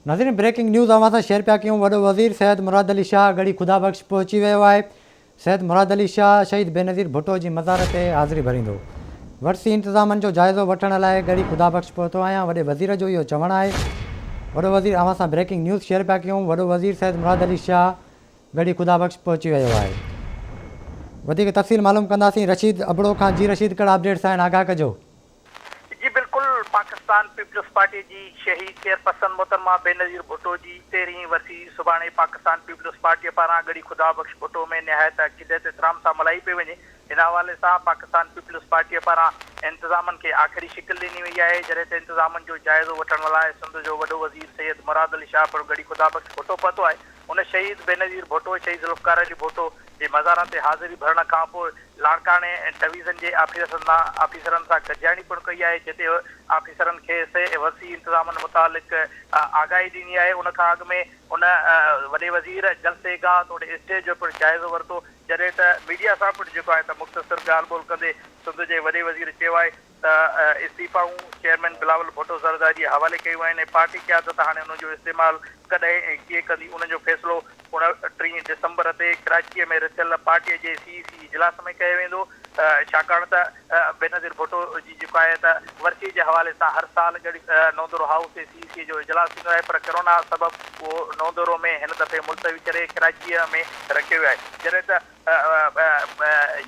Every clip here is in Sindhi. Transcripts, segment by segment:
ناظرين بريڪنگ نيوز اوهان سان شيئر پيا ڪيون وڏو وزير سيد مراد علي شاهه ڳڙهي خدا بخش پهچي ويو آهي سيد مراد علي شاهه شهيد بينظير ڀٽو جي مزار تي حاضري ڀريندو ورسي انتظامن جو جائزو وٺڻ لاء ڳڙهي خدا بخش پهتو آهيان وڏي وزير جو اهو چوڻ آهي وڏو وزير اوهان سان بريڪنگ نيوز شيئر پيا ڪيون وڏو وزير سيد مراد علي شاهه ڳڙهي خدا بخش پهچي ويو آهي وڌيڪ تفصيل معلوم ڪنداسين رشيد ابڙو کان جي رشيد ڪهڙا اپڊيٽس آهن آگاهه ڪجو. جي بلڪل پاڪستان پيپلز پارٽي جي شهيد چيئرپرسن محترمه بينظير ڀٽو جي تيرهين ورسي سڀاڻي پاڪستان پيپلز پارٽيء پاران ڳڙهي خدا بخش ڀٽو ۾ نهايت عقيدت احترام سان ملهائي پئي وڃي ان حوالي سان پاڪستان پيپلز پارٽيء پاران انتظامن کي آخري شڪل ڏني وئي آهي جڏهن ته انتظامن جو جائزو وٺڻ لاء سنڌ جو وڏو وزير سيد مراد علي شاهه پڻ ڳڙهي خدا بخش ڀٽو پهتو آهي هن شهيد بينظير ڀٽو، شهيد ذوالفقار علي ڀٽو جي مزارن تي حاضري ڀرڻ کانپوء لاڙڪاڻي ڊويزن جي آفيسرن سان گڏجاڻي پڻ ڪئي آهي، جتي آفيسرن کيس ورسي انتظامن متعلق آگاهي ڏني آهي. ان کان اڳ ۾ هن وڏي وزير جلسي گاهه توڙي اسٽيج جو پڻ جائزو ورتو، جڏهن ته ميڊيا سان پڻ جيڪو آهي ته مختصر ڳالهه ٻولهه ڪندي سنڌ جي وڏي وزير چيو آهي ته استعيفائون چيئرمين بلاول ڀٽو زرداري حوالي ڪيون آهن ۽ پارٽي قيادت هاڻي انهن جو استعمال ڪڏهن ۽ ڪيئن ڪندي ان جو فيصلو 29 ڊسمبر تي ڪراچيء ۾ رٿيل پارٽيء جي سي اي سي اجلاس ۾ ڪيو ويندو ڇاڪاڻ ته بينظير ڀٽو جي جيڪو آهي ته ورسي جي حوالي سان هر سال ڳڙهي نوندورو هائوس تي سي اي سي جو اجلاس ٿيندو آهي پر ڪرونا سبب اهو نوندورو ۾ هن دفعي ملتوي ڪري ڪراچيء ۾ رکيو ويو آهي جڏهن ته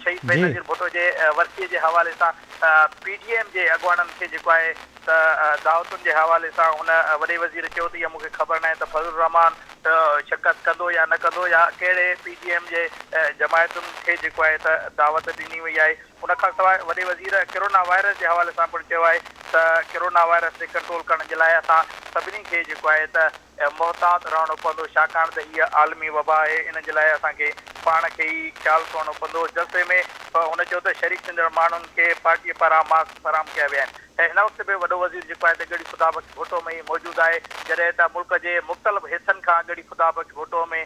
شهيد بينظير ڀٽو جي ورسي جي حوالي سان پي ڊي ايم جي اڳواڻن کي جيڪو آهي ته دعوتن جي حوالي سان هن وڏي وزير چيو ته اها مون کي خبر ناهي ته فضل الرحمان شرڪت ڪندو يا نه ڪندو يا ڪهڙي پي ڊي ايم جي جماعتن کي جيڪو آهي ته دعوت ڏني وئي آهي ان کان سواء وڏي وزير ڪرونا وائرس جي حوالي سان پڻ چيو آهي ته ڪرونا وائرس تي ڪنٽرول ڪرڻ جي لاء اسان سڀني کي جيڪو آهي ته محتاط رهڻو پوندو ڇاڪاڻ ته هيء عالمي وبا آهي ان جي لاء اسان کي پاڻ کي ئي خيال ڪرڻو پوندو جلسي ۾ هن چيو ته شريڪ ٿيندڙ ماڻهن کي پارٽيء پاران ماسڪ فراهم ڪيا ويا آهن ۽ هن وقت به وڏو وزير جيڪو آهي ته ڳڙهي خدا بخش ڀٽو ۾ ئي موجود آهي جڏهن ته ملڪ جي مختلف حصن کان ڳڙهي خدا بخش ڀٽو ۾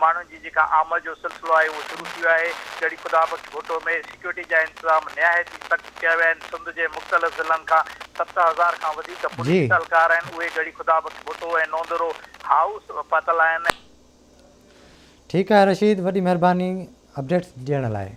ماڻهن جي جيڪا آمد جو سلسلو آهي اهو شروع ٿي ويو آهي ڳڙهي خدا بخش ڀٽو ۾ سيڪيورٽي جا انتظام نهايت ئي سخت ڪيا ويا آهن سنڌ جي مختلف ضلعن کان 7000 کان وڌيڪ پوليس اهلڪار آهن اهي ڳڙهي خدا بخش ڀٽو ۽ نوندرو هائوس پهتل آهن. ٺيڪ آهي رشيد وڏي مهرباني اپڊيٽس ڏيڻ لاء.